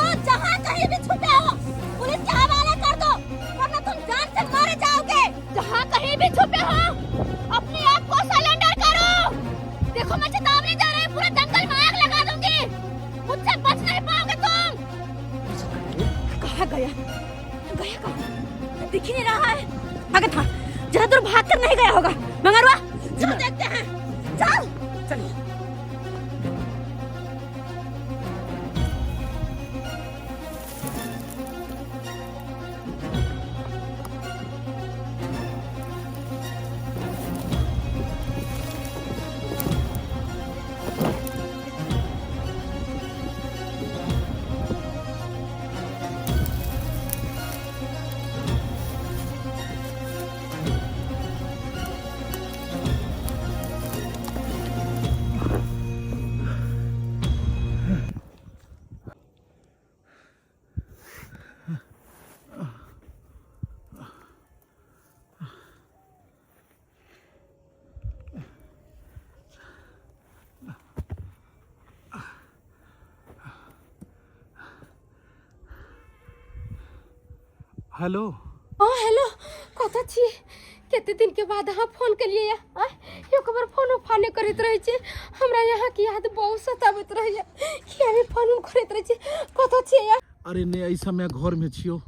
देखो जहाँ कहीं भी छुपे हो पुलिस के हवाले कर दो, वरना तुम जान से मारे जाओगे। जहाँ कहीं भी छुपे हो अपने आप को सरेंडर करो। देखो मैं चेतावनी दे रही हूँ, पूरे जंगल में आग लगा दूंगी, मुझसे बच नहीं पाओगे तुम। कहाँ गया, गया कहाँ, दिख ही नहीं रहा है। भागत था, जरा दूर भाग कर नहीं गया होगा। मंगरवा चल देखते हैं, चल। चलिए। हेलो। हाँ हेलो, कतऽ छी? कते दिन के बाद अहाँ फोन केलियै या? आँय, एक बार फोन उफान नहि करैत रहै छी। हमरा यहाँके याद बहुत सताबैत रहैया, किया नहि फोन उन करैत रहै छी? कतऽ छियै या? अरे ने एहि समय घरमे छियौ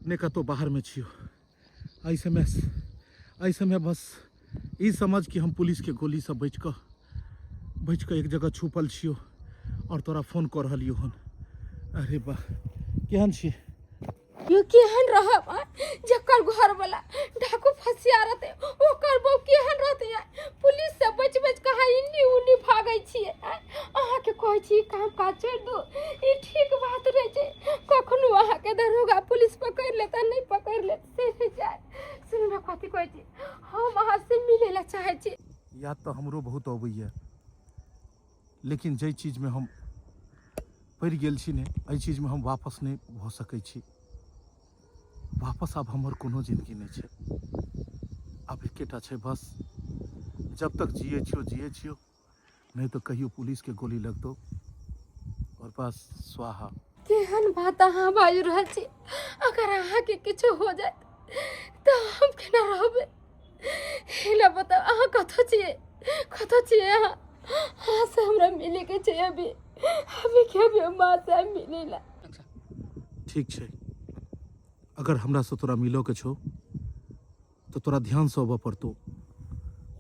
ने कतहु बाहरमे छियौ। एहि समय बस ई समझ कि हम पुलिसके गोलीसँ बचि कऽ एक जगह छुपल छियौ आओर तोरा फोन कऽ रहलियौ हन। अरे वाह, केहन छी? यो केहन रहब आँय? जकर घर वाला डाकू फसिया रहते ओकर बहू केहन रहते आँय? पुलिस से बच बच कऽ अहाँ इन्नी उन्नी भागै छियै आँय? अहाँके कहै छी ई काम काज छोड़ि दू, ई ठीक बात नहि छै। कखनो अहाँके दरोगा पुलिस पकड़ि लेत आ नहि पकड़ि लेत से नहि जाय। सुनू ने कथी कहै छी, हम अहाँ से मिलै लए चाहै छी। याद तऽ हमरो बहुत अबैए, लेकिन जाहि चीजमे हम पड़ि गेल छी ने, एहि चीजमे हम वापस नहि भऽ सकै छी। वापस आब हमर कोनो जिन्दगी नहि छै, आब एकेटा छै बस, जब तक जिए छियो जिए छियो, नहीं तो कहियो पुलिस के गोली लगतो और बस स्वाहा। केहन बात अहाँ बाजि रहल छी? अगर अहाँके किछु हो जाए तऽ हम केना रहबै? हेला बताउ अहाँ कतऽ छियै, कतऽ छियै अहाँ? अहाँ से हमरा मिलैके छै अभी, अभी के अभी हम माँ से मिलै ला। ठीक छै, अगर हमरा से तोरा मिलऽ के छौ तऽ तोरा ध्यान से अबऽ पड़तौ,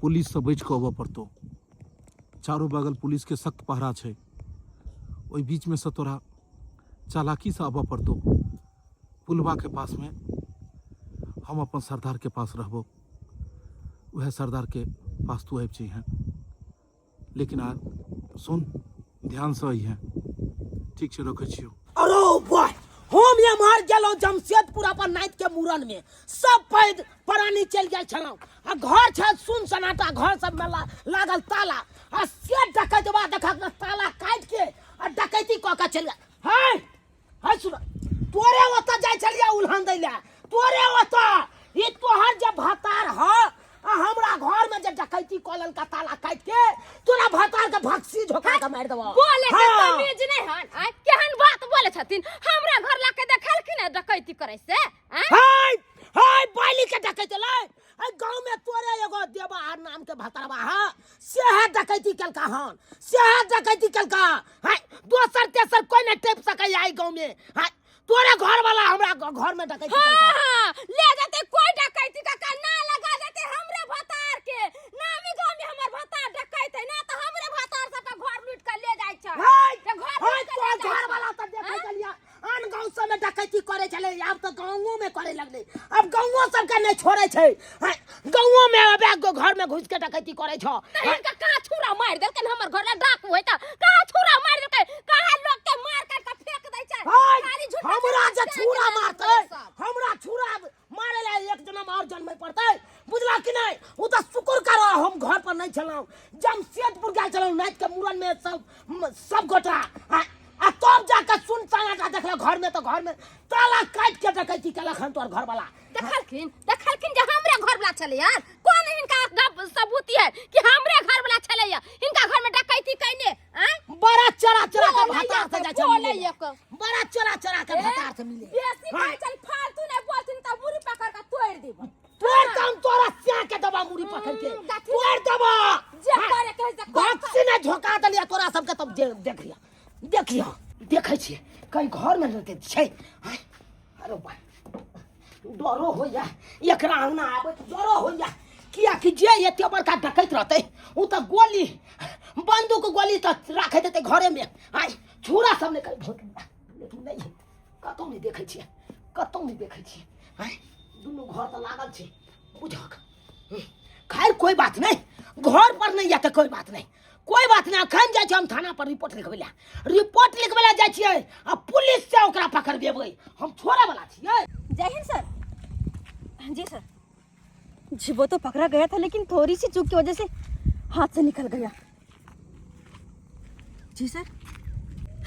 पुलिस से बचि कऽ अबऽ पड़तौ। चारू बगल पुलिस के सख्त पहरा छै, ओहि बीच में से तोरा चालाकी से अबऽ पड़तौ। पुलवा के पास में हम अपन सरदार के पास रहबो, वह सरदार के पास तू आबि जइहें, लेकिन आ सुन ध्यान से अइहें। ठीक छै, रखै छियौ। अरे वाह, हम एम्हर गेलहुँ जमशेदपुर अपन नाइत के मूड़न में, सब पैद प्राणी चलि गेल छलहुँ आ घर छै सुन सनाटा, घर सब में लागल ताला आ से डकैतबा देखक ने ताला काटि के आ डकैती कऽ के चलि गेल। है है सुन, तोरे ओतऽ जाइ छलियै उल्हन दै लए, तोरे ओतऽ ई तोहर जे भतार ह आ हमरा घर में जे डकैती कऽ लेलका ताला काटि के, तोरा भतार के भक्सी झोका के मारि देबो। बोले के तमीज नहीं हन आँय? केहन बात बोले छथिन? हमरा घर ला के देखलखिन है डकैती करे से आँय? हाय हाय, बाली के डकैती लै एहि गाँव में तोरे एगो देवा नाम के भतरवा है, सेहे डकैती केलका हन, सेहे डकैती केलका है। दोसर तेसर कोई नहीं टेप सकैया एहि गाँव में है। तोरे घर वाला हमरा घर में डकैती हाँ, केलका। हाँ, ले जाते कोई डकैती का ना लगा देते हमरे भतार के नामी गाँव में हमर भतार डकैत है ना, तो हमरे भतार सबका घर लूट के ले जाय छै। हाय, ते घर हाय, लूट के ले तोर जाय घर छै। वाला तऽ देखै हाँ? छलियै आन गाँव सब में डकैती करे छलै, आब तऽ गाँवो में करे लगलै, अब गाँवो सबके नहीं छोड़े छै। हाँ, गाँवो में अब एगो घर में घुस के डकैती करे छौ। तऽ हिनका कहाँ छुरा मारि देलकनि? हमर घर लग डाकू है तऽ कहाँ छुरा मारि देलकै? कहाँ लोक के मार काट के फेंक दै छै? हाय, खाली झूठा हमरा जे झूठा छुरा के मारतै, सब। हमरा छुरा मारे ला एक जन्म और जन्मे पड़तै, बुझला कि नहीं? ओ तऽ शुक्र करो हम घर पर नहीं छलहुँ, जमशेदपुर गेल छलहुँ नाइत के मूड़न में सब गोटा। हाँ, आ तब जाके सुन सन्नाटा देखलक घर में, तो घर में ताला काट के डकैती केलक हन तोहर घर वाला। देखलखिन, देखलखिन जे हमरे घर वाला छलै यार, कोन हिनका गप सबूत है कि हमरे घर वाला छलैया हिनका घर में डकैती कैने आय बड़ा चोरा चोरा के बोलैया भातार से जाइ छै बोलैया मिले। के। बड़ा चोरा चोरा के भातार से मिले बेसी हाँ। कहै छल फालतू नहीं बोलथिन त मुरी पकड़ के तोड़ देब तोड़ तो हम तोरा स्या के दबा मुड़ी पकड़ के गाछी- तोड़ दबा जे करे के है से कर। भक्सी ने झोका देलिया तोरा सबके तब देख लिया देख लिया देखै छियै कहीं घर में रहते छै आँय, अरे बा डरो होइया एकरा अंगना आबै तऽ डरो होइया कियाकि जे एते बड़का डकैत रहतै ओ तऽ गोली बंदूक गोली तऽ राखैत हेतै घरेमे आइ छुरा सब नहि कहीं भोट लेकिन नहि है कतहु नहि देखै छियै कतहु नहि देखै छियै आँय दुनू घर तऽ लागल छै बुझक खैर कोई बात नहीं घर पर नहीं या तऽ कोई बात नहीं कोई बात नहीं अखन जाइ छी हम थाना पर रिपोर्ट लिखबै लए रिपोर्ट लिखबै लए जाइ छियै आ पुलिस से ओकरा पकड़बेबै हम छोड़े वाला छियै। जय हिंद सर। जी सर जी, वो तो पकड़ा गया था लेकिन थोड़ी सी चूक की वजह से हाथ से निकल गया। जी सर,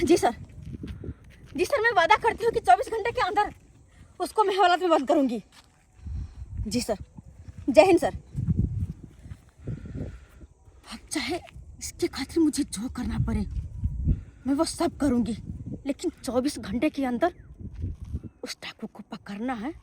जी सर, जी सर, मैं वादा करती हूँ कि 24 घंटे के अंदर उसको मैं हवालात में बंद करूँगी। जी सर, जय हिंद सर। अब चाहे इसके खातिर मुझे जो करना पड़े मैं वो सब करूँगी, लेकिन 24 घंटे के अंदर उस डाकू को पकड़ना है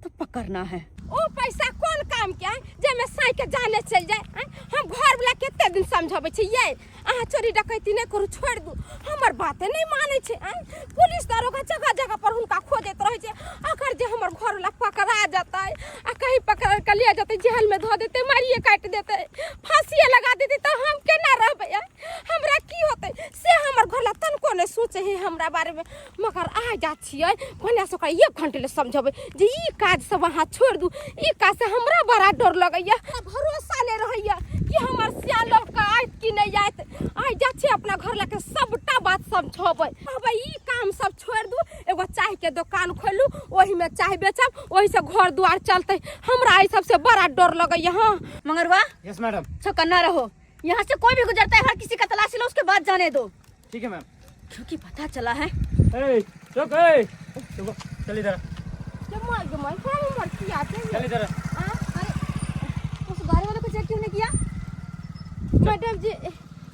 तो पकड़ना है। ओ पैसा कोन काम के है जाहिमे साँइ के जाने चलि जाय आँय? हम घर वाला कते दिन समझबै छी यै अहाँ चोरी डकैती नहि करू छोड़ि दू, हमर बाते नहि मानै छै आँय? पुलिस दरोगा जगह जगह पर हुनका खोजैत रहै छै, अगर जे हमर घर वाला पकड़ा जेतै आ कहीं पकड़ के ले जेतै जेल में धऽ देतै, मारिए काटि देतै, फांसिए लगा देतै तऽ हम केना रहबै आँय? हमरा की होतै से हमर घर वाला तनको नहि सोचै है हमरा बारे में। मगर आ जा छियै भने से ओकरा एक घंटे ले समझबै जे ई काज सब अहाँ छोड़ि दू, ई काज से हमरा बड़ा डर लगैया, भरोसा नहि रहैया कि हमर सियान लौट कऽ आयत कि नहि आयत। आइ जा छियै अपना घर लऽ के सबटा बात समझबै, कहबै ई काम सब छोड़ि दू, एगो चाय के दोकान खोलू, ओहिमे चाय बेचब, ओहिसँ घर दुआर चलतै। हमरा एहि सबसे बड़ा डर लगैया। हाँ मंगरुआ। Yes madam. चौकन्ना रहो, यहाँ से कोई भी गुजरता है हर किसी का तलाशी लो, उसके बाद जाने दो। ठीक है मैम। क्योंकि पता चला है। ए, रुक, ए, रुको, चल इधर। ये मार गे मार, थोड़ा मर किया थे। चल इधर। हाँ, अरे उस गाड़ी वाले को चेक क्यों नहीं किया? मैडम जी,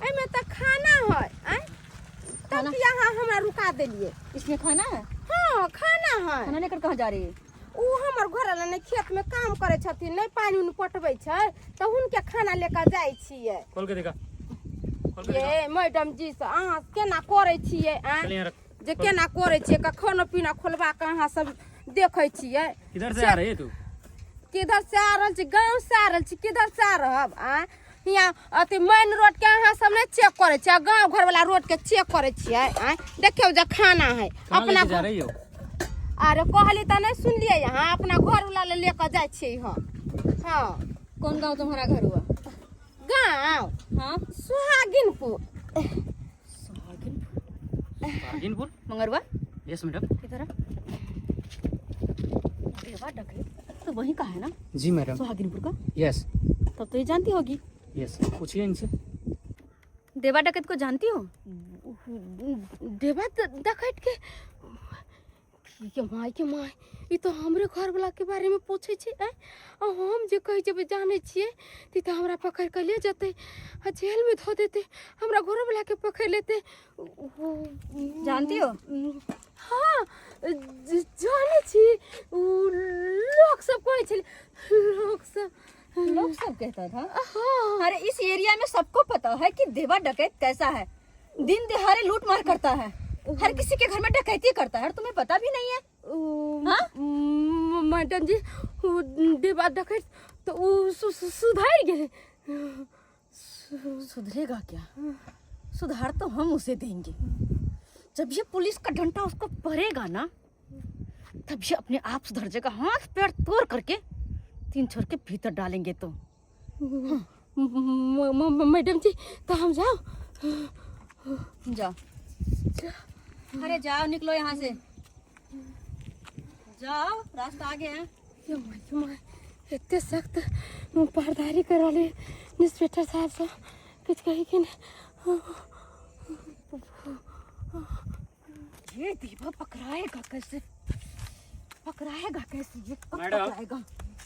एमे तो खाना है, आय? तब खाना? यहाँ हमरा रुका देलिए। इसमें खाना है? हाँ, खाना है। खाना लेकर कहाँ जा रही है? उ हमर घर वाला ने खेत में काम करे छथिन, नहीं पानी उनी पटबै छै, तऽ हुनके खाना लेकर जाइ छियै। खोल के देखा, खोल के देखा। ये मैडम जी से अहाँ केना करै छियै, आँय? चल यहाँ रख। जे केना करै छियै, के खाना पीना खोलबा के अहाँ सब देखै छियै। किधर से आ रही है तू? किधर से आ रहल छी? गाँव से आ रहल छी, किधर से आ रहब, आँय? हियाँ अथी मेन रोड के अहाँ सब नहीं चेक करै छियै, गाँव घर वाला रोड के चेक करै छियै, आँय? देखियौ जे खाना है। कहाँ अपना लेके जा रही हो? अरे कहली तऽ नहीं सुनलियै, यहाँ अपना घर वाला ले लेके जाइ छियै हम। हाँ। कौन गाँव तुम्हारा घर हुआ? गाँव? हाँ। सुहागिनपुर। सुहागिनपुर? सुहागिनपुर? मंगरुआ। Yes madam. इधर आ। देवा डकैत तो वहीं का है ना? जी मैडम। सुहागिनपुर का? यस। तब तो ये जानती होगी। यस, पूछिए इनसे। देवा डकैत को जानती हो? देवा डकैत के के my के my, ई तो हमरे घर वाला के बारे में पूछे छै, आँय? आ हम जे कहै जेबै जानै छियै त ई तऽ हमरा पकड़ के ले जेतै आ जेल में धऽ देतै, हमरा घरो वाला के पकड़ लेतै। जानती हो? हाँ, जानै छी। उ लोग सब कहै छलै, लोग सब। लोग सब कहता था? हाँ। अरे इस एरिया में सबको पता है कि देवा डकैत कैसा है, दिन दहाड़े लूट मार करता है, हर किसी के घर में डकैती करता है, और तुम्हें पता भी नहीं है। हाँ? मैडम जी, उ देवा डकैत तो उ सुधर गेलै। सुधरेगा क्या? सुधार तो हम उसे देंगे। जब ये पुलिस का डंडा उसको पड़ेगा ना, तब ये अपने आप सुधर जाएगा। हाथ पैर तोड़ करके 3 छोर के भीतर डालेंगे तो। मैडम जी, तो हम जाओ? जाओ। अरे जाओ, निकलो यहाँ से, जाओ, रास्ता आगे है। ये माय, ये माय, एते सख्त पहरदारी कर रहे इंस्पेक्टर साहब से कुछ कही कि नहीं। ये दीवा पकड़ाएगा कैसे? पकड़ाएगा कैसे? ये कब मैडम। पकड़ाएगा?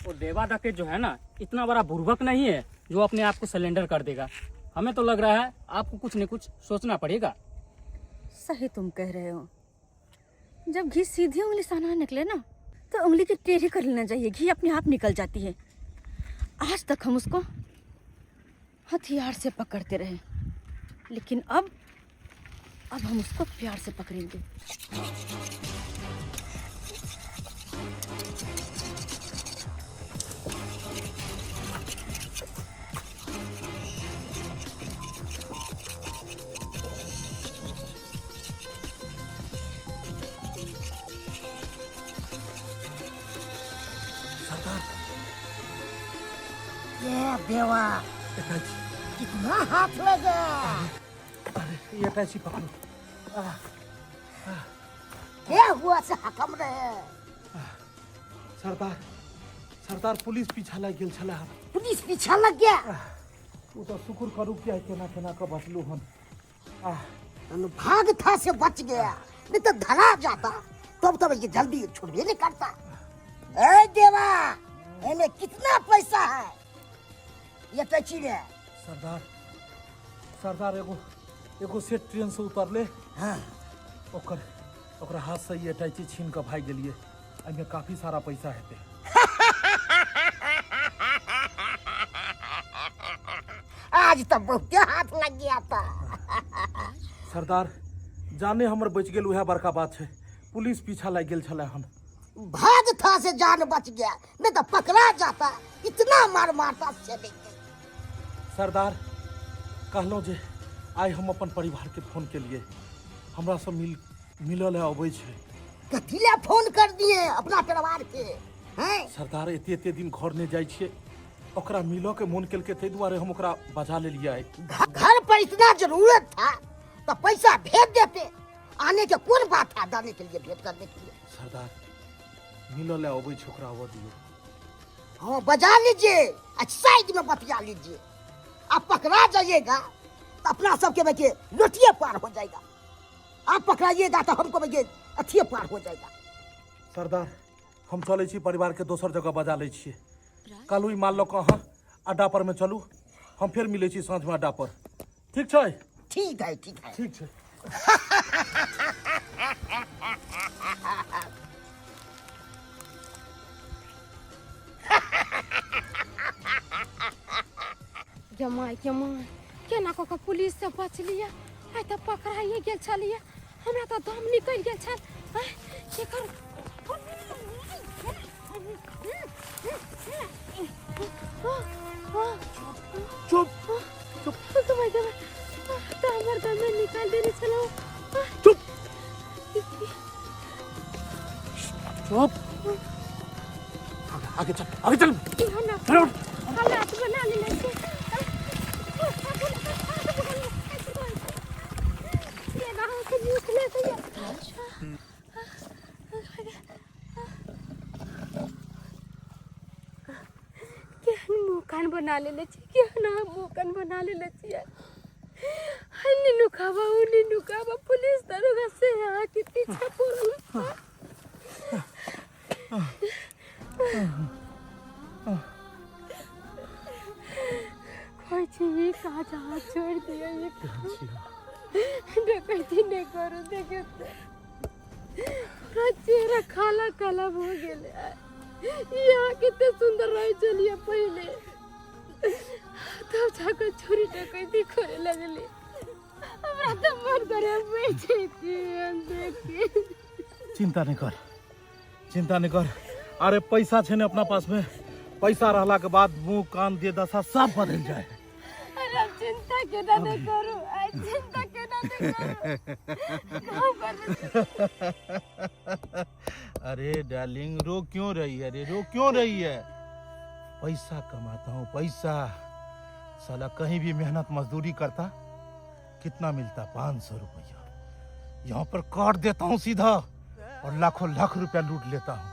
वो देवा डकैत जो है ना, इतना बड़ा बुर्बक नहीं है जो अपने आप को सरेंडर कर देगा। हमें तो लग रहा है आपको कुछ न कुछ सोचना पड़ेगा। सही तुम कह रहे हो। जब घी सीधी उंगली से ना निकले ना तो उंगली की टेढ़ी कर लेना चाहिए, घी अपने आप निकल जाती है। आज तक हम उसको हथियार से पकड़ते रहे, लेकिन अब हम उसको प्यार से पकड़ेंगे। ये देवा कितना हाथ लगा। अरे ये अटैची पकड़ो। क्या हुआ से हकम रहे? सरदार, सरदार पुलिस पीछा लागि गेल छलै हन। पुलिस पीछा लग गया? ओ तऽ शुक्र करू कि आइ केना केना कऽ बचलू हन। भाग था से बच गया, नहीं तो धरा जाता। तब तब ये जल्दी छुड़बे नहीं करता। ए देवा, एमे कितना पैसा है ये टची रे? सरदार, सरदार एगो एगो सेठ ट्रेन से उतरले। हाँ। ओकर ओकरा हाथ से ई अटैची छीन कऽ भागि गेलियै। एहिमे काफी सारा पैसा हेतै। आज तो बहुते हाथ लग गया था। सरदार, जाने हमर बचि गेल उएह बड़का बात छै। पुलिस पीछा लागि गेल छलै हन। भाग था से जान बच गया, नहीं तो पकड़ा जाता, इतना मार मारता से नहीं। सरदार, कहलहुँ जे आइ हम अपन परिवार के फोन केलियै, हमरा से मिलल है अबै छै। कथी ला फोन कर दिए अपना परिवार के? हैं सरदार, एते एते दिन घर नहि जाइ छियै, ओकरा मिलऽ के मोन केलकै, ताहि दुआरे हम ओकरा बजा लेलियै आइ। घर पर इतना जरूरत था तो पैसा भेज देते, आने के कौन बात था जाने के लिए, भेंट करने के लिए। सरदार, मिलऽ लए अबै छै, ओकरा आबऽ दियौ। हाँ बजा लीजिए, साइड में बतिया लीजिए। आप पकड़ा जाइएगा तो अपना सबके बच्चे लोटिए पार हो जाएगा। आप पकड़ाइएगा तो हमको बच्चे अथिए पार हो जाएगा। सरदार, हम चलै छी परिवार के दोसर जगह बजा लै छियै। काल्हि ई माल लऽ कऽ अहाँ अड्डा पर में चलू, हम फेर मिलै छी साँझमे अड्डा पर। ठीक छै? ठीक है, ठीक है, ठीक छै। जमाइ जमाइ केना कऽ कऽ पुलिस से बचलियै, आइ तऽ पकड़ाइए गेल छलियै, हमरा तऽ दम निकलि गेल छल। आँय, केकर चुप चुप तऽ हमर दमे निकालि देने छलहुँ। चुप चुप, आगे चल, आगे चल। हालात बना लेने छै। केहन मुँह कान बना लेने छी, केहन अहाँ मुँह कान बना लेने छियै। निनू खाबा ओ निनू खाबा, पुलिस दरोगा से अहाँके पीछा पड़ल। कहै छी ई काज अहाँ छोड़ि दिअ, ई डकैती नहि करू। देखियौ पूरा चेहरा काला काला भऽ गेल। ई अहाँ कते सुन्दर रहै छलियै पहिले, तब जाकऽ चोरी डकैती करे लगली। हमरा तऽ मन करे बेचैती देखी। चिंता नहीं कर, चिंता नहीं कर। अरे पैसा छै ने अपना पास में, पैसा रहला के बाद मुंह कान दे दशा सब बदल जाए। अरे अब चिंता केना नहीं करू, आई चिंता केना नहीं करू। गाँव घर में अरे डार्लिंग, रो क्यों रही है? अरे रो क्यों रही है? पैसा कमाता हूँ पैसा, साला कहीं भी मेहनत मजदूरी करता कितना मिलता? 500 रुपया। यहाँ पर काट देता हूँ सीधा और लाखों लाख रुपया लूट लेता हूँ।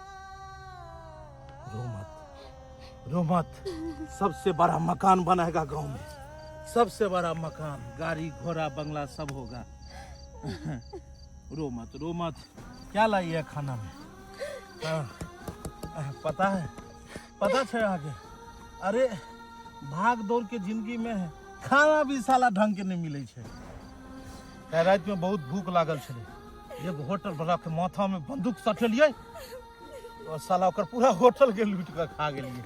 रो मत, रो मत। सबसे बड़ा मकान बनाएगा गांव में, सबसे बड़ा मकान, गाड़ी घोड़ा बंगला सब होगा। रो मत, रो मत। क्या लाई है खाना में? हाँ, पता है, पता छै अहाँके, अरे भाग दौड़ के जिंदगी में खाना भी साला ढंग के नहीं मिलै छै। काल्हि राति में बहुत भूख लागल छलै, एगो होटल वाला के माथा में बंदूक सटेलियै और साला ओकर पूरा होटल के लूट के खा गेलियै।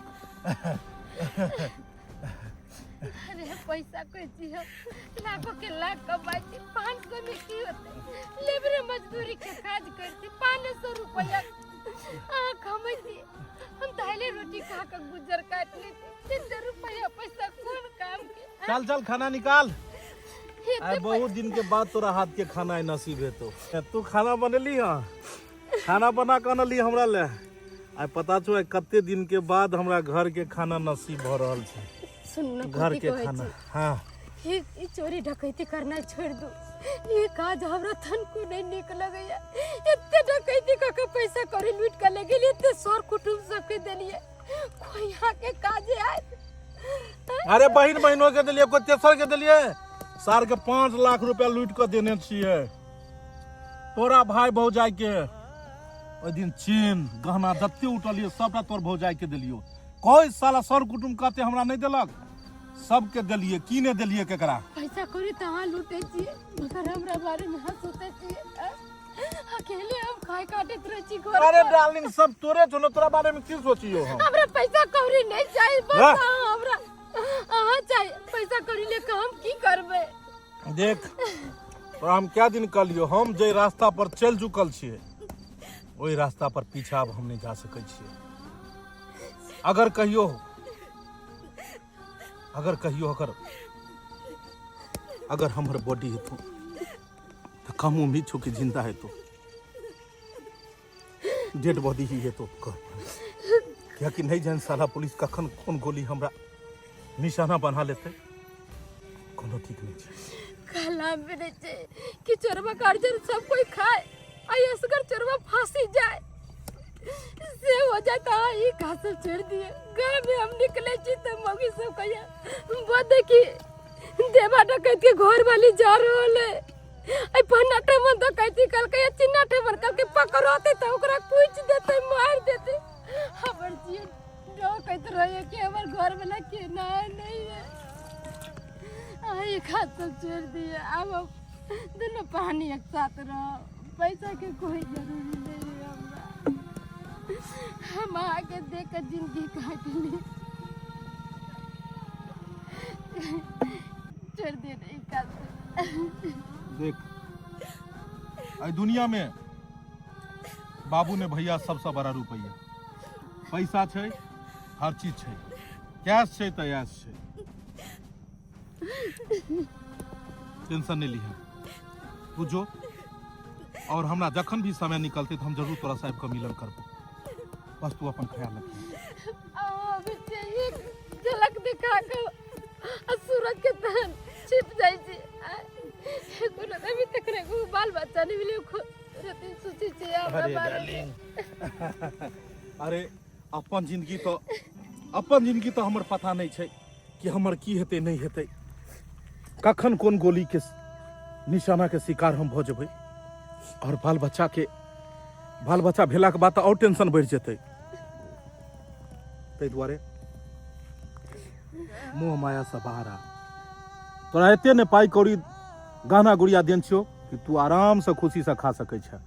अरे पैसा कहै छी हम लाखों के लाख कमाइ छी, 500 में की होतै? लेबरे मजदूरी के काज करै छी, 500 रुपैआ अहाँ कमै छी, हम दाइले रोटी खा कऽ गुजर काटि लै छी। एते रुपैआ पैसा कोन काम के? चल चल खाना निकाल। एते आइ बहुत दिन के बाद तोरा हाथ के खाना आइ नसीब हेतौ। तू खाना बनेली? हँ, खाना बना कऽ अनली हमरा ले। आइ पता छौ, आइ कते दिन के बाद हमरा घर के खाना नसीब भऽ रहल छै। सुन न, घर कथी के कहै खाना छी? हाँ। ई चोरी डकैती करनाइ छोड़ि दू। ई काज हमरा तनको नहि नीक लगैया। एते डकैती कऽ के पैसा कौड़ी लूटि कऽ ले गेलियै, एते सर कुटुम्ब सबके देलियै, कोई यहाँ के काजे आयत? अरे बहिन बहिनो के देलियै, कोई तेसर के देलियै? सार के 5 लाख रुपया लूटि कऽ देने छियै। तोरा भाई भौजाई के ओहि दिन चेन गहना जते उठलियै सबटा तोर भौजाई के देलियो। कोई साला सर कुटुम्ब कहते हमरा नहीं देलक, सबके देलियै। की नहीं देलियै केकरा? पैसा कौड़ी तऽ अहाँ लूटै छियै, मगर हमरा बारे में अहाँ सोचै छियै? अकेले हम खाय काटैत रहै छी घर अरे पर। डार्लिंग, सब तोरे छौ ने, तोरा बारे में की सोचियो हम? हमरा पैसा कौड़ी नहीं चाहिए, बस वाह। अहाँ हमरा अहाँ चाहिए। पैसा कौड़ी लेके हम की करबै? देख, तोरा हम क्या दिन कहलियो, हम जे रास्ता पर चलि चुकल छियै ओहि रास्ता पर पीछा आब हम नहीं जा सकै छियै। अगर कहियो, अगर कहियो अगर अगर हमर बॉडी हेतौ तऽ कम उम्मीद छौ कि जिंदा हेतौ, डेड बॉडी ही हेतौ कर, कियाकि नहीं जान साला पुलिस कखन कोन गोली हमरा निशाना बना लेतै, कोनो ठीक नहीं छै। कहला में नहीं छै कि चोरबा गार्जियन सब कोई खाए आ असगर चोरबा फांसी जाए, से हो जाए तो अहाँ ई घास सब छोड़ दिए। गाँव में हम निकले छी तो मौगी सब कहिया बद देखी देवा डकैत के घर वाली जा रहल है, ऐ पन्ना ठमन डकैती कलकै, चिन्ना ठमन कलकै, पकड़ते तो ओकरा कुच देते, मार देते। हमर जी डकैत रहे कि हमर घर वाला के ना नहीं है। अहाँ ई घास सब छोड़ दिए, आब हम दोनों पानी एक साथ रहो, पैसा के कोई जरूरी नहीं है हमरा। हम आके देख के जिंदगी काट ली। छोड़ दिए नहीं काज। देख, आई दुनिया में बाबू ने भैया सबसे बड़ा रुपया पैसा छै, हर चीज छै, कैश छै तऽ ऐश छै। टेंशन नहीं लिहा तू जो, और हमरा जखन भी समय निकलते तो हम जरूर तोरा साहब के मिलन करबो। बस तू अपन ख्याल रख। एक झलक दिखा के आ सूरज के तहन छिप जाइ छी। कोनो अभी तक रे बाल बच्चा नहीं मिले रति सोचै छी हमरा अरे बारे में। डार्लिंग, अरे अपन जिंदगी तो, अपन जिंदगी तो हमर पता नहीं छै कि हमर की हेतै नहीं हेतै, कखन कोन गोली के निशाना के शिकार हम भऽ जेबै। और बाल बच्चा के, बाल बच्चा भेलाके बाद तऽ और टेंशन बढ़ि जेतै। ताहि दुआरे मोह माया से बाहर आ। तोरा एते ने पाइ कौड़ी गहना गुड़िया देन छियौ कि तू आराम से खुशी से खा सकै छ।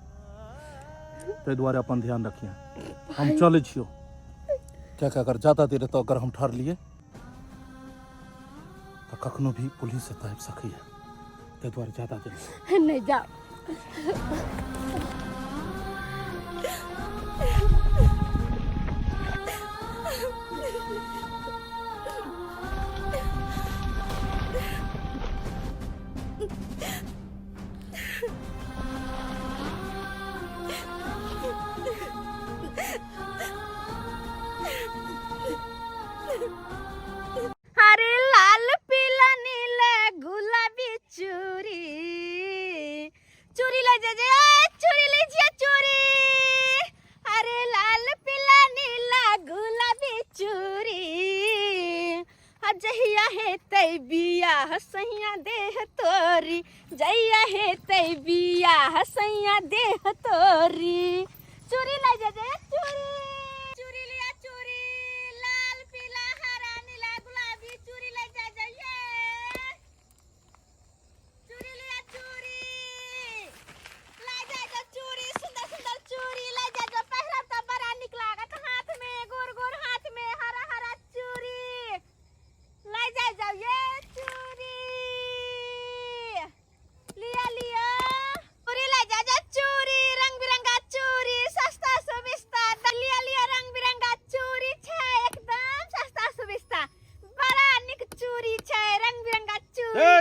ताहि दुआरे अपन ध्यान रखिहे। हम चलै छियौ, कियाकि अगर ज्यादा देर एतऽ अगर हम ठहरलियै तऽ कखनो भी पुलिस एतऽ आबि सकैए, ताहि दुआरे ज्यादा देर नहीं जाओ। अरे लाल पीला नीला गुलाबी चूड़ी, चूड़ी ले जे जे चूड़ी लीजिए चूड़ी। अरे लाल पीला नीला गुलाबी चूड़ी, आ जहिया हेतै बियाह सैया देह तोरी, जहिया हेतै बियाह सैया देह तोरी। चूड़ी ले जे जे चूड़ी, चूड़ी लिया चूड़ी,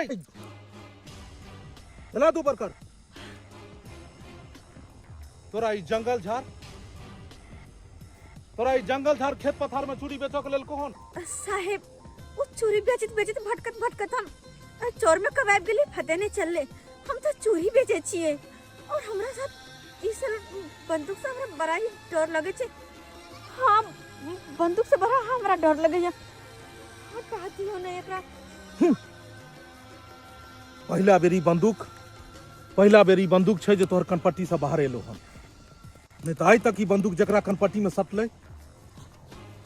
ए चला तू ऊपर कर। तोरा ई जंगल झाड़, तोरा ई जंगल झाड़ खेत पथार में चूड़ी बेचऽ के लेल कोन? साहेब, ओ चूड़ी बेचैत बेचैत भटकत भटकत हम चोर में कब आबि गेलै पते नहि चललै। हम तऽ चूड़ी बेचै छियै और हमरा साथ ई सब बंदूक से हमरा बड़ा ही डर लगै छै। हाँ, बंदूक से बड़ा हमरा डर लगैया। हटा दियौ ने एकरा। पहिला बेर ई बंदूक, पहिला बेर ई बंदूक छै जे तोहर कनपट्टी से बाहर एलो हन, नहि तऽ आइ तक ई बंदूक जकरा कनपट्टी में सटलै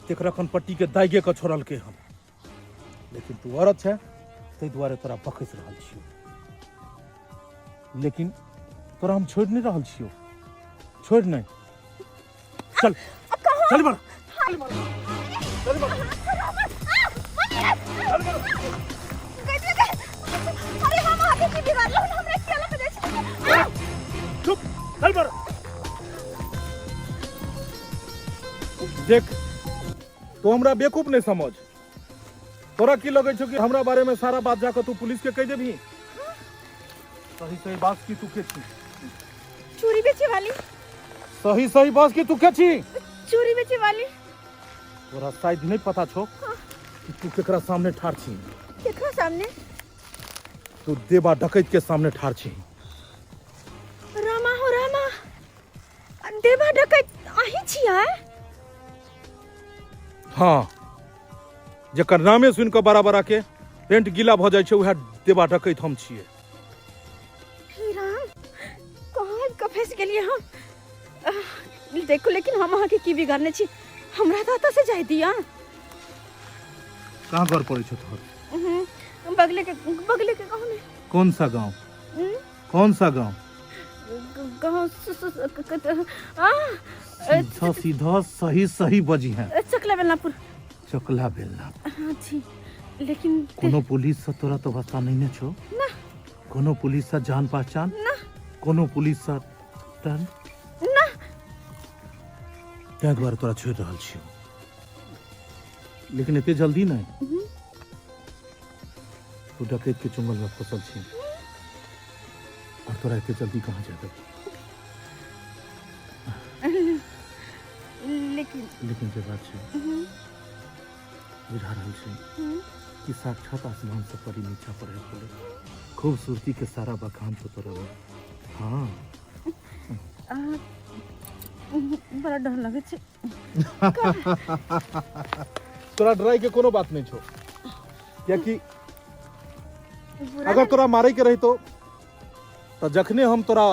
तेकरा कनपट्टी के दागे के छोड़लकै हन। लेकिन तू औरत छै ताहि दुआरे तोरा बकसि रहल छियौ, लेकिन तोरा हम छोड़ि नहि रहल छियौ, छोड़ि नहि। चल चल बड़, चल बड़, चल बड़। अरे हम आगे की बिगाड़लहुँ, हमरा किया लऽ कऽ जाइ छी? चुप, चल बड़। देख, तो हमरा बेवकूफ नहीं समझ। तोरा की लगे छौ कि हमरा बारे में सारा बात जाकर तू पुलिस के कह देबही? सही सही बात की तू के छी? चूड़ी बेचे वाली। सही सही बात की तू के छी? चूड़ी बेचे वाली। तोरा शायद नहीं पता छौ कि तू केकरा सामने ठाढ़ छी। केकरा सामने? तू देवा डकैत के सामने ठाढ़ छी। रामा हो रामा, देवा डकैत अहीं छियै? हाँ, जकर नामे सुनि कऽ बड़ा बड़ा के पेंट गीला भऽ जाइ छै उएह देवा डकैत हम छियै। हे राम, कहाँ कऽ फँसि गेलियै हम? देखू, लेकिन हम अहाँके की बिगाड़ने छी? हमरा तऽ एतऽ से जाय दिअ। कहाँ घर पड़ै छौ तोहर? बगले के गाँव में। कौन सा गाँव? कौन सा गाँव? गाँव सीधा सीधा सही सही बजी है। चकला बेलनापुर। चकला बेलना। हाँ जी, लेकिन कोनो पुलिस से तोरा तो वास्ता नहीं ने छो ना? कोनो पुलिस से जान पहचान ना? कोनो पुलिस से टन ना? ताहि दुआरे तोरा छोड़ि रहल छियौ, लेकिन एते जल्दी नहीं। तू डकैत के चुंगल में फसल छी और तोरा एते जल्दी कहाँ जाय देबौ? लेकिन लेकिन जे बात छै बुझा रहल छै कि साक्षात आसमान से परी नीचा पड़े गेलै। खूबसूरती के सारा बखान छौ तोरा में। हाँ, बड़ा डर लगै छै। तोरा डराई के कोनो बात नहीं छौ, कियाकि अगर तोरा मारे के रहितो तऽ जखने हम तोरा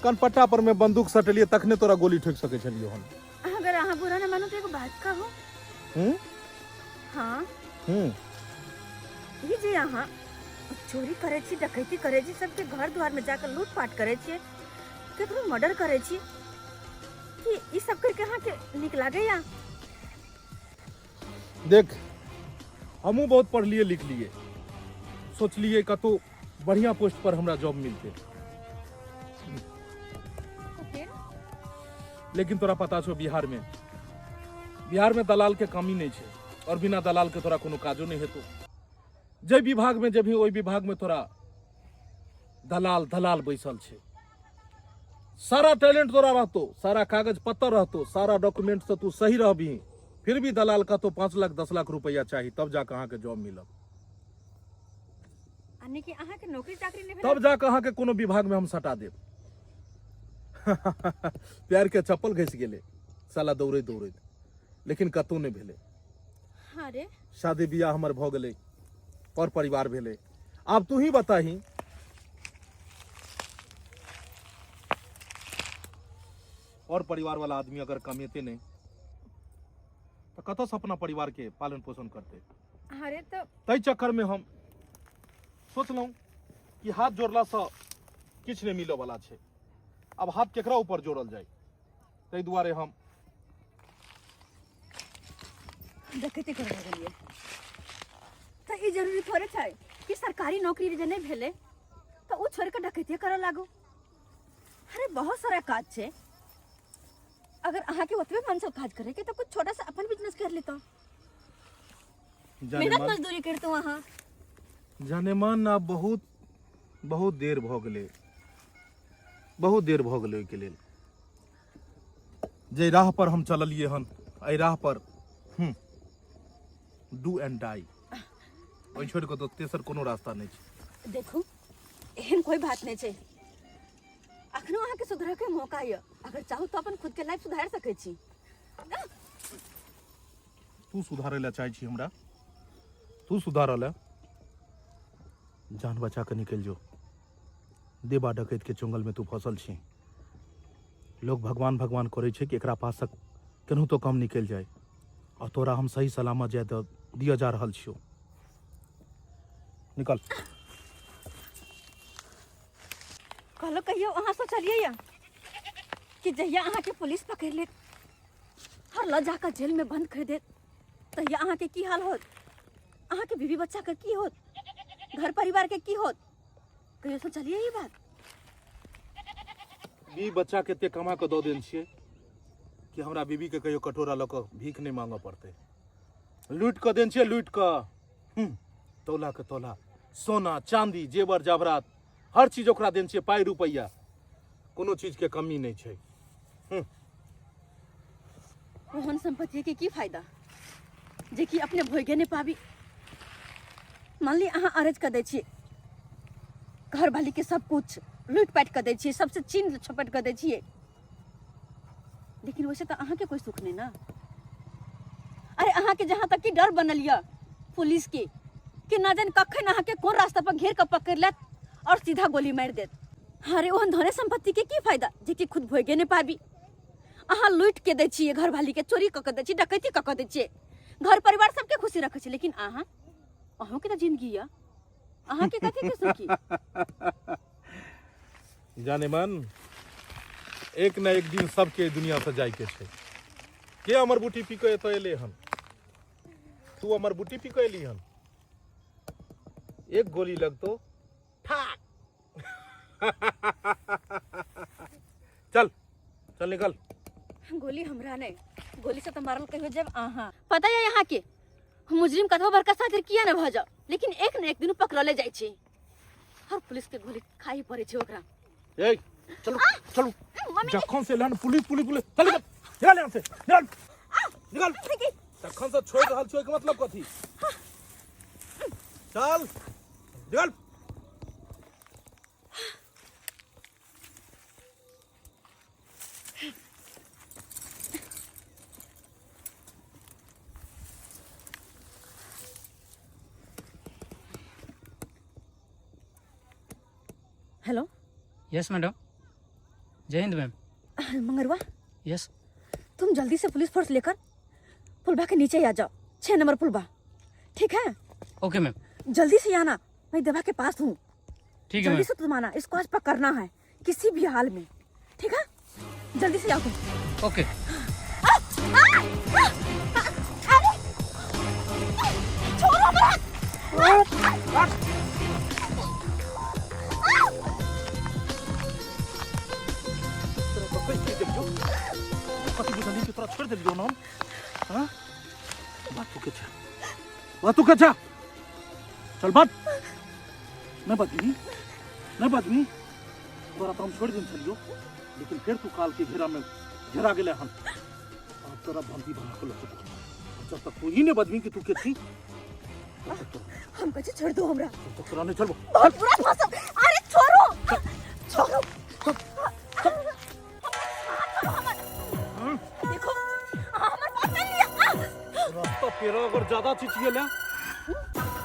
कनपट्टा पर में बंदूक सटेलिए तखने तोरा गोली ठोकि सकै छलियो हम। अगर अहाँ बुरा न मानो तो एगो बात कहू? हम्म। हाँ। हम्म। ई जे अहाँ चोरी करै छी, डकैती करै छी, सबके घर द्वार में जाकर लूटपाट करै छी, केकरो मर्डर करै छी, कि ई सब करके अहाँके नीक लागैया? देख, हमहूँ बहुत पढ़लिए लिखलिए, सोचलिए कतौ बढ़िया पोस्ट पर हमरा जॉब मिलते, लेकिन तोरा पता छौ बिहार में, बिहार में दलाल के कमी नहीं छै और बिना दलाल के तोरा कोनो काजो नहीं हेतौ। जे विभाग में जेबही ओहि विभाग में तोरा दलाल दलाल बैसल छै। सारा टैलेंट तोरा रहतो, सारा कागज पत्तर रहतो, सारा डॉक्यूमेंट से तू सही रहबही, फिर भी दलाल कहतो 5 लाख 10 लाख रुपया चाही तब जाके अहाँके जॉब मिलत। यानी कि अहाँके नौकरी चाकरी नहि भेटत? तब जाके अहाँके कोनो विभाग में हम सटा देब। प्यार के चप्पल घसि गेलै साला दौड़ैत दौड़ैत, लेकिन कतौ नहि भेलै। अरे शादी बियाह हमर भऽ गेलै, पर परिवार भेलै। आब तू ही बताही, और परिवार वाला आदमी अगर कमेते नहीं तो कतऽ से अपना परिवार के पालन पोषण करते? अरे तो ताहि चक्कर में हम सोचलहुँ कि हाथ जोड़ला से किछु नहि मिलऽ वाला छै, आब हाथ केकरा ऊपर जोड़ल जाय, ताहि दुआरे हम डकैती करऽ लगलियै। तऽ ई जरूरी थोड़े छै कि सरकारी नौकरी जे नहि भेलै तऽ ओ छोड़ि कऽ डकैती करऽ लागू। अरे बहुत सारा काज छै, अगर अहाँके ओतबे मन से काज करे के तऽ कुछ छोटा सा अपन बिजनेस कर लेता, जाने मेहनत मन मजदूरी करतो अहाँ। जाने मन आब बहुत बहुत देर भऽ गेलै, बहुत देर भऽ गेलै ओहिके लेल। जे राह पर हम चललियै हन, एहि राह पर do and die, ओहि छोड़ि कऽ तऽ तेसर कोनो रास्ता नहि छै। देखू, एहन कोई बात नहीं छै, अखनो अहाँके सुधरऽ के मौका यऽ, अगर चाहू तऽ अपन खुद के लाइफ सुधारि सकै छी। तू सुधारै लए चाहै छी हमरा? तू सुधारऽ लए? जान बचा कऽ निकलि जो। देबा डकैत के चंगल में तू फसल छी। लोग भगवान भगवान करै छै कि एकरा पासक केनाहितो कम निकलि जाय, और तोरा हम सही सलामत जाय दऽ दिअ जा रहल छियौ। निकल। कहलो कहियो अहाँ सोचलियै या कि जहिया अहाँके पुलिस पकड़ि लेत और लऽ जाकऽ जेल में बंद कर देत तहिया अहाँके की हाल होत, अहाँके बीवी बच्चा के की होत, घर परिवार के की होत? कहियो सोचलियै ई बात? बीवी बच्चा के एते कमा कऽ दऽ देने छियै कि हमरा बीवी के कहियो कटोरा लऽ कऽ भीख नहि मांगऽ पड़तै। लूटि कऽ देने छियै, लूटि कऽ। तौला के तौला सोना चांदी जेवर जवरात हर चीज ओकरा देने छियै, पाइ रुपैआ कोनो चीज के कमी नहि छै। ओहन संपत्ति के की फायदा जे कि अपने भोगे नहि पाबी। मान ली अहाँ अरज कऽ दै छियै घर वाली के, सब कुछ लूटि पाटि कऽ दै छियै, सबसे छीन छपट कऽ दै छियै, लेकिन वैसे तऽ अहाँके कोई सुख नहि ना। अरे अहाँके जहाँ तक कि डर बनल यऽ पुलिस के कि ना जाने कखन अहाँके कोन रास्ता पर घेर कऽ पकड़ लेत और सीधा गोली मारि देत। अरे ओहन धने संपत्ति के की फायदा जे कि खुद भोगे नहि पाबी। अहाँ लूटि के दै छियै घरवाली के, चोरी कऽ के दै छियै, डकैती कऽ के दै छियै, घर परिवार सबके खुशी रखै छियै, लेकिन अहाँ, अहूँके तऽ जिंदगी यऽ, अहाँके कथी के सुखी? जाने मन, एक न एक दिन सबके दुनिया से जाय के छै। के अमर बूटी पी के एतऽ एले हन? तू अमर बूटी पी के एली हन? एक गोली लगतो ठाक। चल चल निकल। गोली हमरा नहीं, गोली से तो मारल कहियो जब अहाँ। पता है यहाँ के मुजरिम कतबो बड़का सातिर किया न भऽ जाओ, लेकिन एक न एक दिन पकड़ले जाइ छै और पुलिस के गोली खाई पड़े छै ओकरा। ए चलो चलो, जखन से एलन पुलिस पुलिस पुलिस, चल निकल, निकल यहाँ से, निकल निकल। तखन से छोड़ रहल छियै के मतलब कथी? चल निकल। हेलो। यस मैडम, जय हिंद मैम। मंगरुआ। यस। तुम जल्दी से पुलिस फोर्स लेकर पुलबा के नीचे ही आ जाओ, 6 नंबर पुलबा, ठीक है? Okay ma'am. जल्दी से आना, मैं दवा के पास हूँ। ठीक है जल्दी मैम। से तुम आना, इसको आज पकड़ना है किसी भी हाल में, ठीक है? जल्दी से आओ तुम। ओके। छोड़ो हमरा। कथी बुझलियै कि तोरा छोड़ि देलियौ न हम? हाँ? बात तू के छा, बात तू के छा, चल बात नहीं बदमी, नहीं बदमी, तोरा तो हम छोड़ देने छलियो, लेकिन फिर तू काल के घेरा में घेरा गेले हन। अब तोरा बंदी बना के लऽ जेबो। जब तक तू ही नहीं बदमी कि तू के थी, तब तक तोरा, हम कहे छोड़ दो हमरा, तब तक तोरा नहीं छोड़बो। बहुत बुरा मौसम। अरे छोड़ो छोड़ो, देखो हमर बात मान लिया। रास्ता पेरा अगर ज्यादा चिचिएला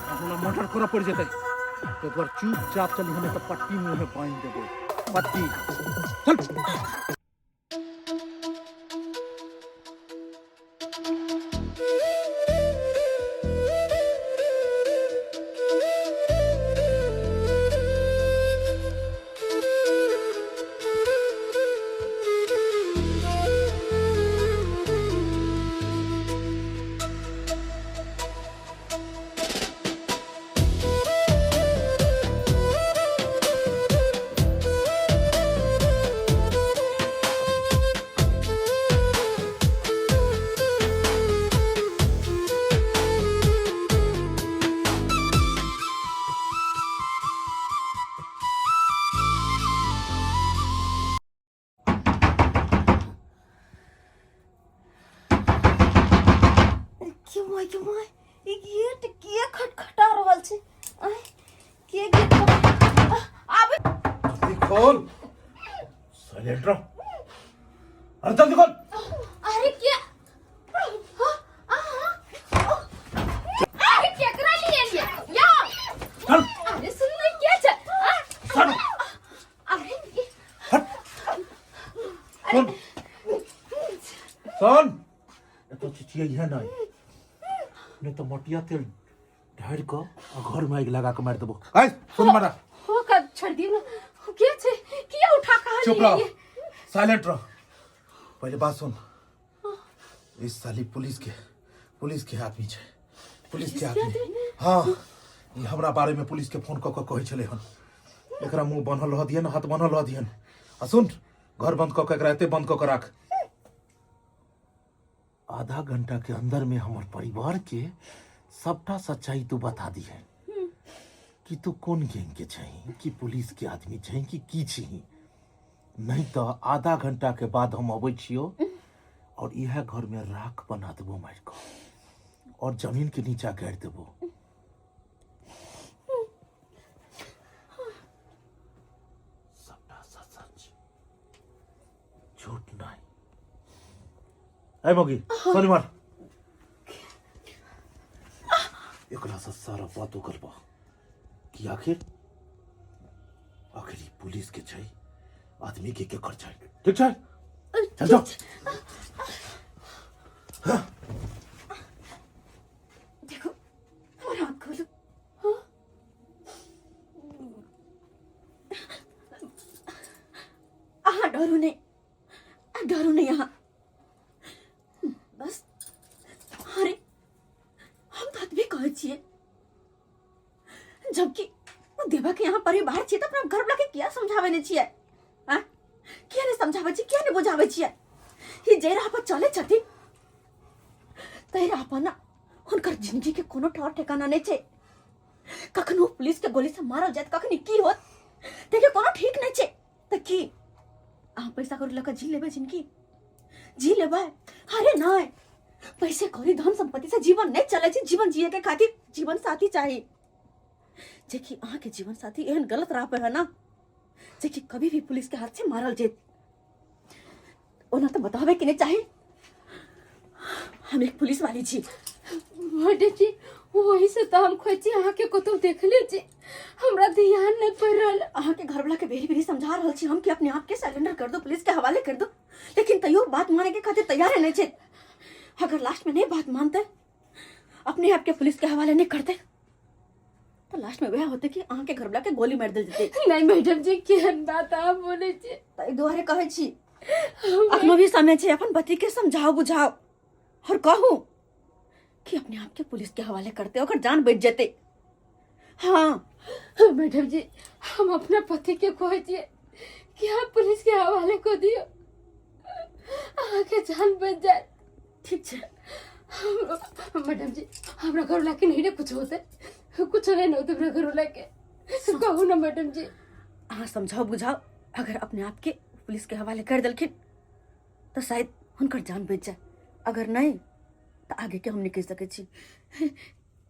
हमरा मर्डर करऽ पड़ि जेतै। तो एक बार चुपचाप चली, हमें तो पट्टी मुंह में बांध देबो, पट्टी। चल। My गे my, ई गेट किए खटखटा रहल छै? आय, के गेट आब? जल्दी खोल, साइलेंट रह। अरे जल्दी खोल। अरे के, अरे केकरा लिए लिए या? चल। अरे सुन नहीं के छै? चल। अरे हट, सुन सुन, एतो चिचियै है नहीं, नहीं तो मटिया तेल ढारि कऽ आ घर में आगि लगा के मारि देबो। ऐ सुन मारा। हो का छोड़ दियो ना, के छै? किया उठा कहा? चुप रहो, साइलेंट रहो। पहले बात सुन, इस साली पुलिस के आदमी छै, पुलिस के आदमी। हाँ, ई हमरा बारे में पुलिस के फोन कऽ कऽ कहै छलै हन। एकरा मुंह बान्हल रह दिहन, हाथ बान्हल रह दिहन। आ सुन, घर बंद कऽ के एकरा एते बंद कऽ के राख। आधा घंटा के अंदर में हमर परिवार के सबटा सच्चाई तू बता दिहन कि तू कोन गैंग के छही, कि पुलिस के आदमी छही, कि की छही। नहीं तो आधा घंटा के बाद हम अबै छियो और इएह घर में राख बना देबो मारि कऽ और जमीन के नीचा गाड़ि देबो। सबटा सच सच, झूठ नहीं। ऐ मौगी, शनिवार एकरा से सारा बात उगलबा कि आखिर आखिर ई पुलिस के छै आदमी के केकर छै। ठीक छै, चल जाओ। देखो, हमर हाथ खोलो। हाँ? अहाँ डरू नहीं, डरू नहीं अहाँ बस। अरे हम तो अतबे कहै छियै, जबकि ओ देवा के यहाँ परिवार छियै तऽ अपना घरवला के किया समझाबै नहि छियै? आँ, किया नहि समझाबै छियै, किया नहि बुझाबै छियै? ई जे राह पर चलै छथिन ताहि राह पर ना हुनकर जिंदगी के कोनो ठौर ठिकाना नहि छै। कखनो पुलिस के गोली से मारल जायत, कखनी की होत देखियौ, कोनो ठीक नहि छै। तऽ की अहाँ पैसा कौड़ी लऽ कऽ जी लेबै? जिंदगी जी लेबै? अरे नहि, पैसे कौड़ी धन संपत्ति से जीवन नहि चलै छै। जीवन जिए के खातिर जीवन साथी चाही, जेकि अहाँके जीवन साथी एहन गलत राह पर है ना, जेकि कभी भी पुलिस के हाथ से मारल जेत। ओना तऽ बताबे के नहि चाही, हम एक पुलिस वाली छी। मैडम जी, वही से तो हम खोज छी अहाँके, कतौ देखले छी, हमरा ध्यान नहीं पड़ रहल। अहाँके घरवाला के बेरी बेरी समझा रहल छी हम कि अपने आप के सरेंडर कर दो, पुलिस के हवाले कर दो, लेकिन तैयो बात माने के खातिर तैयार नहीं छै। अगर लास्ट में नहीं बात मानते, अपने आप के पुलिस के हवाले नहीं करते, तो लास्ट में वह होते कि अहाँके घरवाला के गोली मार देल जेतै। नहीं मैडम जी, केहन बात अहाँ बोलै छी? ताहि दुआरे कहै छी, अखनो भी समय छै, अपन पति के समझाओ बुझाओ और कहू कि अपने आप के पुलिस के हवाले करते, ओकर जान बच जेते। हाँ। मैडम जी, हम अपना पति के कहै छियै कि आप पुलिस के हवाले कर दियो, अहाँके जान बच जाए। ठीक छै। मैडम जी, हमरा घर वाला के नहीं ने कुछ होते? कुछ नहीं होते हमरा घर वाला के, कहू ना मैडम जी। अहाँ समझाओ बुझाओ, अगर अपने आप के पुलिस के हवाले कर देलखिन तो शायद हुनकर जान बच जाए, अगर नहीं तो आगे के हम नहीं कह सकै छी।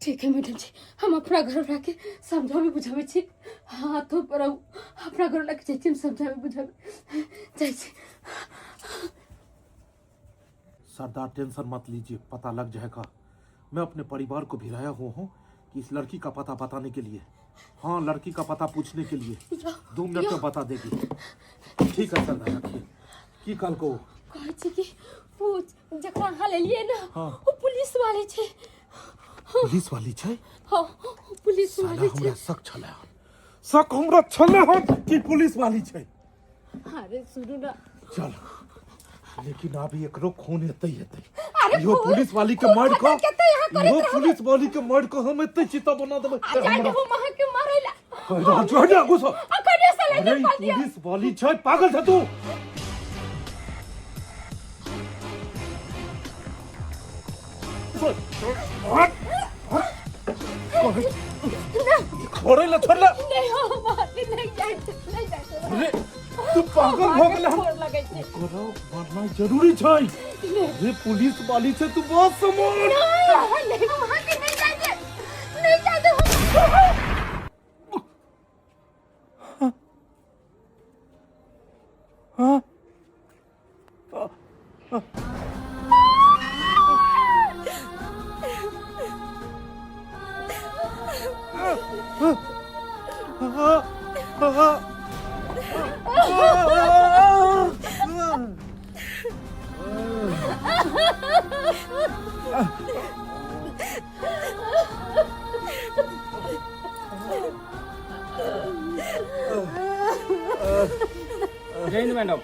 ठीक है मैडम जी, हम अपना घर वाला के समझावे बुझावे छी। हाथों पर आऊ, अपना घर वाला के जाइ छी हम समझावे बुझावे जाइ छी। सरदार, टेंशन मत लीजिए, पता लग जाएगा। मैं अपने परिवार को भिड़ाया हुआ हूँ कि इस लड़की का पता बताने के लिए। हाँ, लड़की का पता पूछने के लिए। 2 मिनट में बता देगी। ठीक है सरदार, रखिए। की कल को? कहै छी कि ओ जकरा अहाँ लेलियै ने, ओ पुलिस वाली छै। पुलिस वाली छै? हाँ, ओ पुलिस साला वाली छै। हमरा शक छलै हन, शक हमरा छलै हन कि पुलिस वाली छै। अरे सुनू ना। चल, लेकिन अभी एकरो खून हेतै हेतै। अरे इहो पुलिस वाली के खून मार खतम कऽ केते यहाँ करैत इहो रहबै? पुलिस वाली के मार कऽ हम एते चिता बना देबै। आ जाइ देबो अहाँ के मारै ला। कहि रहल छौ, हट जा, घुसो। अखने अरे सिलेंडर ई कर दिया। पुलिस वाली छै, पागल छै तू? हट, हट। छोड़े ले, छोड़ ले। नहीं, हम आदमी नहीं जाइ, नहीं जाइ। अरे तू पागल भऽ गेलै हन? गोर लगै छै। तोरा मारना जरूरी छै। अरे पुलिस वाली छै, तू बहुत समान। नहीं नहीं, वहाँ के नहीं जाएंगे, नहीं जाएंगे हम। हाँ। जय हिंद मैडम।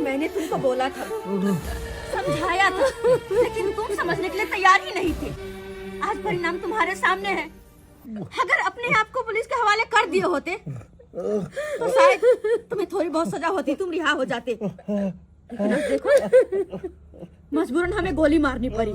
मैंने तुमको बोला था, समझाया था, लेकिन तुम समझने के लिए तैयार ही नहीं थे। आज परिणाम तुम्हारे सामने है। अगर अपने आप को पुलिस के हवाले कर दिए होते तो शायद तुम्हें थोड़ी बहुत सजा होती, तुम रिहा हो जाते। लेकिन अब देखो, मजबूरन हमें गोली मारनी पड़ी।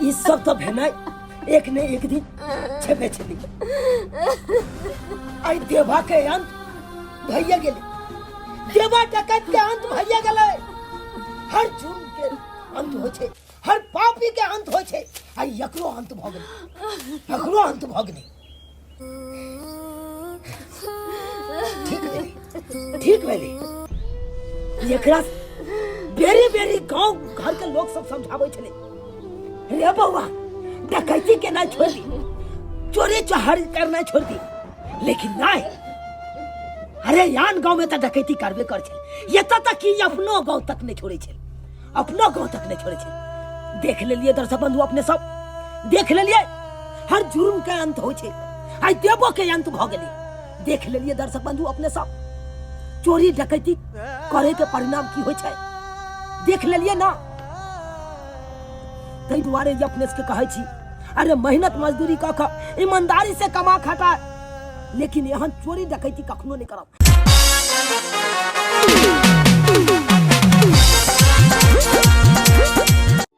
ई सब तो भेनाइ एक ने एक दिन छेबे छली। आई देवा के अंत भैया गेलै, देवा डकैत के अंत भैया गेलै। हर जुर्म के अंत होइ छै, हर पापी के अंत होइ छै, आ एकरो अंत भऽ गेलै, एकरो अंत भऽ गेलै। ठीक भेलै, ठीक भेलै। एकरा बेरी बेरी गांव घर के लोग सब समझाबै छलै, रे बौआ डकैती के नहीं छोड़ दी, चोरी चोहारी करना छोड़ दी, लेकिन नहीं, अरे यान गांव में तो डकैती करबे कर छे, एतऽ तक कि अपनो गांव तक नहीं छोड़े छे, अपनो गांव तक नहीं छोड़े छे। देख लेलिए दर्शक बंधु, अपने सब देख लेलिए, हर जुर्म के अंत होइ छे, आइ देवो के अंत भऽ गेलै। देख लेलिए दर्शक बंधु अपने सब, चोरी डकैती करे के परिणाम की होइ छै देख लेलिए ना। ताहि दुआरे जे अपने सबके कहै छी, अरे मेहनत मजदूरी कऽ कऽ ईमानदारी से कमा खटा, लेकिन एहन चोरी डकैती कखनो नहि करब।